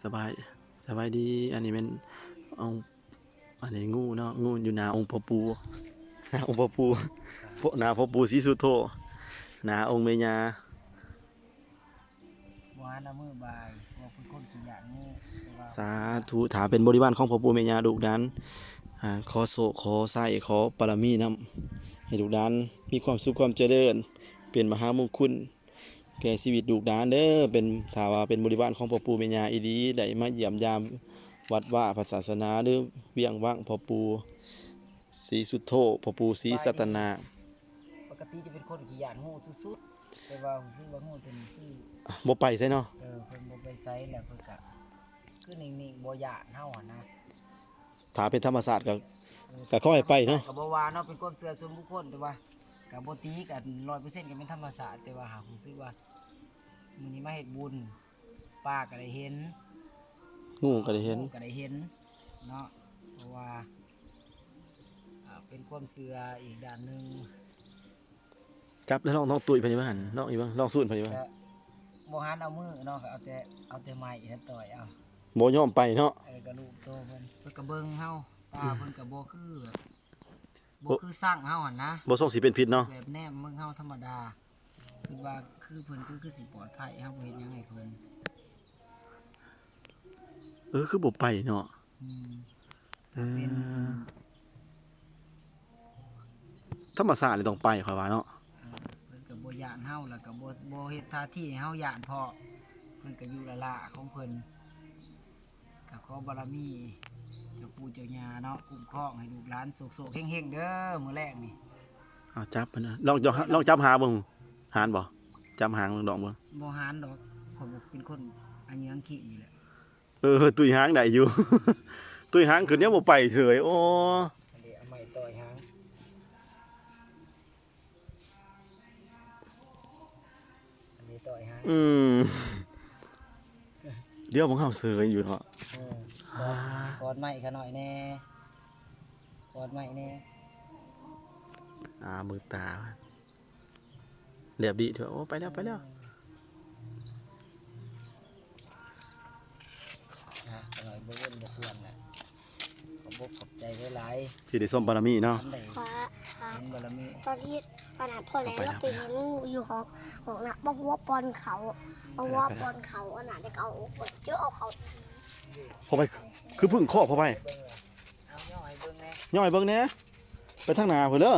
ສະບາຍ ສະບາຍດີ. ອັນນີ້ແມ່ນອົງ ອັນນີ້ງູເນາະ ງູຢູ່ໜ້າອົງພໍ່ປູ່ ໜ້າອົງພໍ່ປູ່ ໜ້າພໍ່ປູ່ສີສຸດໂທ ໜ້າອົງແມ່ຍ່າ. ບໍ່ຫານເອົາມືບາຍ ເພາະເປັນຄົນຂີ້ຢ້ານງູ ແຕ່ວ່າ ສາທຸ. ຖ້າເປັນບໍລິວານຂອງພໍ່ປູ່ແມ່ຍ່າ ລູກຫຼານ ອ່າ ຂໍໂຊກ ຂໍໄຊ ຂໍບາລະມີນຳ ໃຫ້ລູກຫຼານມີຄວາມສຸກຄວາມຈະເລີນ ເປັນມະຫາມົງຄຸນ ແກ່ຊີວິດລູກຫຼານເດີ. ເປັນ ຖ້າວ່າເປັນບໍລິວານຂອງພໍ່ປູ່ແມ່ຍ່າອີ່ຫຼີ ໄດ້ມາຢ້ຽມຢາມວັດວາພະສາສະໜາ ຫຼື ວຽງວັງພໍ່ປູ່ສີສຸດໂທ ພໍ່ປູ່ສີສັດຕະນາ. ປະກະຕິຈະເປັນຄົນຂີ້ຢ້ານງູສຸດໆ ແຕ່ວ່າຮູ້ສຶກວ່າງູຕົວນີ້ຄື ບໍ່ໄປໃສເນາະ. ເອີ ເພິ່ນບໍ່ໄປໃສ ແລ້ວເພິ່ນກະຄືນິ່ງໆ ບໍ່ຢ້ານເຮົາຫັ້ນນະ. ຖ້າເປັນທຳມະຊາດກໍ ເອີ ກໍຂໍໃຫ້ໄປເນາະ ກໍບໍ່ວ່າເນາະ ເປັນຄວາມເຊື່ອສ່ວນບຸກຄົນ ແຕ່ວ່າກໍບໍ່ຕີ ກໍຮ້ອຍເປີເຊັນກໍເປັນທຳມະຊາດ. ແຕ່ວ່າຫາກຮູ້ສຶກວ່າມື້ນີ້ມາເຮັດບຸນ ປາກໍໄດ້ເຫັນ ງູກໍໄດ້ເຫັນ ງູກໍໄດ້ເຫັນເນາະ ເພາະວ່າ ອ່າ ເປັນຄວາມເຊື່ອອີກດ້ານໜຶ່ງ. ຈັບແລ້ວລອງ ລອງຕຸ້ຍເພິ່ນຢູ່ວ່າຫັ້ນ ລອງອີກເບິ່ງ ລອງສູນເພິ່ນຢູ່ວ່າ ກໍບໍ່ຫັນເອົາມືເນາະ ກໍເອົາແຕ່ ເອົາແຕ່ໄມ້ຫັ້ນຕ່ອຍເອົາ ບໍ່ຍອມໄປເນາະ. ເອີ ກໍລູບໂຕເພິ່ນ ເພິ່ນກໍເບິ່ງເຮົາ ຕາເພິ່ນກໍບໍ່ຄືແບບ ບໍ່ ບໍ່ຄືຊ້າງເຮົາຫັ້ນນະ ບໍ່ຊົງຊິເປັນພິດເນາະ ແບບແນມເບິ່ງເຮົາທຳມະດາ ຄິດວ່າຄືເພິ່ນ ຄື ຄືຊິປອດໄພ ເຮົາບໍ່ເຮັດຫຍັງໃຫ້ເພິ່ນ. ເອີ ຄືບໍ່ໄປເນາະ. ອືມ ເອີ ເປັນທຳມະຊາດນີ້ຕ້ອງໄປ ຂ້ອຍວ່າເນາະ. ເອີ ເພິ່ນກໍບໍ່ຢ້ານເຮົາ ແລ້ວກໍບໍ່ ບໍ່ເຮັດທ່າທີໃຫ້ເຮົາຢ້ານ ເພາະເພິ່ນກໍຢູ່ລ້າໆຂອງເພິ່ນ. ກໍຂໍບາລະມີເຈົ້າປູ່ເຈົ້າຍ່າເນາະ ຄຸ້ມຄອງໃຫ້ລູກຫຼານໂຊກໆເຮງໆເດີ ມື້ແລງນີ້. ເອົາຈັບເພິ່ນນະ ລອງ ລອງຈັບຫາເບິ່ງ ຫານບໍ່? ຈັບຫາງລອງເບິ່ງ. ບໍ່ຫານດອກ ຂ້ອຍບໍ່ເປັນຄົນອາເຫຍື້ອງຂີ້ນີ້ແຫຼະ. ເອີ ຕຸ້ຍຫາງໄດ້ຢູ່ ຕຸ້ຍຫາງຂຶ້ນຍັງບໍ່ໄປເສີຍ. ໂອ້ ອັນນີ້ເອົາໄມ້ຕ່ອຍຫາງ ອັນນີ້ຕ່ອຍຫາງ. ອືມ ດຽວຂອງເຮົາເສີຍຢູ່ເນາະ. ເອີ ກອດ ກອດໄມ້ຂ້ານ້ອຍແດ່ ກອດໄມ້ແດ່. ອ່າ ເບິ່ງຕາ ແລບດີເຖາະ. ໂອ້ ໄປແລ້ວ ໄປແລ້ວ. ອ່າ ຂະນ້ອຍບໍ່ເວັ້ນບໍ່ຄວນນະ ຂອບອົກຂອບໃຈຫຼາຍໆ ທີ່ໄດ້ຊົມບາລະມີເນາະ. ອັນໃດ ຂວາ ຂວາ ເຫັນບາລະມີ ຕອນທີ່ ຕອນນັ້ນພໍ່ແຫຼະ ເອົາໄປ ເຮົາໄປເຫັນງູຢູ່ຫ້ອງ ຫ້ອງນະ ບໍ່ຮູ້ວ່າປ່ອນເຂົ້າ ບໍ່ຮູ້ວ່າ ເອີ ໄປ ໄປ ປ່ອນເຂົ້າອັນນັ້ນ ແລ້ວກໍເອົາອອກໄປ ເຈີເອົາເຂົ້າ. ພໍ່ໄພ ຄື ຄືເພິ່ງຄໍພໍ່ໄພ ເບິ່ງລະ ເອົາຍໍໃຫ້ເບິ່ງແດ່ ຍໍໃຫ້ເບິ່ງແດ່ ໄປທາງໜ້າພຸ້ນເດີ.